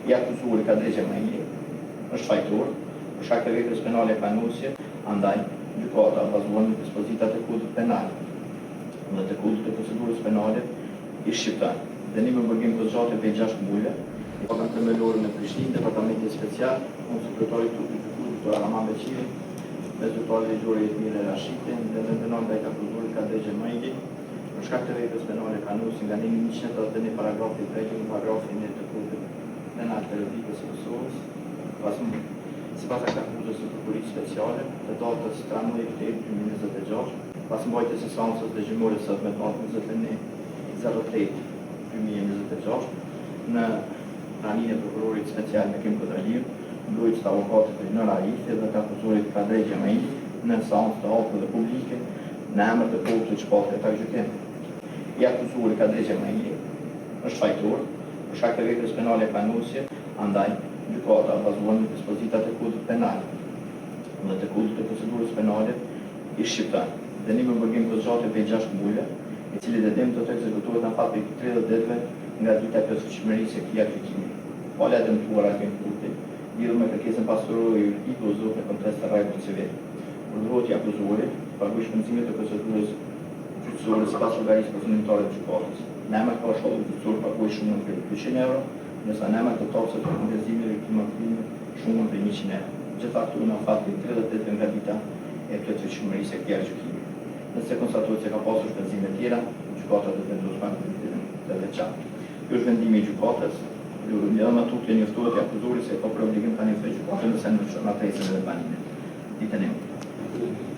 I akuzuari Kadri Xhemaili është fajtor për shkak të veprës penale kanosje, andaj gjykata bazuar në dispozitat e Kodit Penal dhe të Kodit të Procedurës Penale i shqipton dënim me burgim kohëzgjatje prej 6 muajve, Gjykatën Themelore në Prishtinë, Departamenti Special, unë si kryetari i trupit gjykues, doktor Arman Beqiri, me zyrtare ligjore Jetmire Rashiti, vendim penal ndaj të akuzuarit Kadri Xhemaili, për shkak të veprës penale kanosje nga neni 181 paragrafi 3 deri në paragrafin 1 të Kodit Penal të Republikës së Kosovës, pas sipas aktakuzës së Prokurorisë Speciale, të datës 13.8.2026, pas mbajtjes së seancës dëgjimore sot me datë 21.08. 2026, në praninë e prokurorit special Bekim Kodraliu, mbrojtës të avokatit Rinor Arifi dhe të akuzuarit Kadri Xhemaili, në seancë të hapur dhe publike, në emër të popullit shpall këtë aktgjykim. I akuzuari Kadri Xhemaili është fajtor për shkak të veprës penale kanosje, andaj gjykata bazuar në dispozitat e Kodit Penal dhe të Kodit të Procedurës Penale i shqipton dënim me burgim kohëzgjatje prej 6 muajve, i cili dënim do të ekzekutohet në afat prej 30 ditëve nga dita e plotfuqishmërisë së këtij aktgjykimi. Pala e dëmtuar Albin Kurti, lidhur me kërkesën pasurore juridike u zot në kontest të rregullt civil. Urdhërohet i akuzuari të paguajë shpenzimet e procedurës gjyqësore sipas llogarisë përfundimtare të gjykatës. Në emër të paushallit gjyqësor paguajë shumën prej 200 euro, ndërsa në emër të taksës për kompensimin e viktimave të krimit shumën prej 100 euro. Gjitha këto në afat prej 30 ditëve nga dita e plotfuqishmërisë së këtij aktgjykimi. Nëse konstatohet se ka pasur shpenzime tjera, gjykata do të vendosë për aktivitetin të veçantë. Ky është vendimi i gjykatës. Edhe më tutje njoftohet i akuzuari se ka për obligim ta njoftojë gjykatën nëse ndryshon adresën e vendbanimit. Ditën e mirë.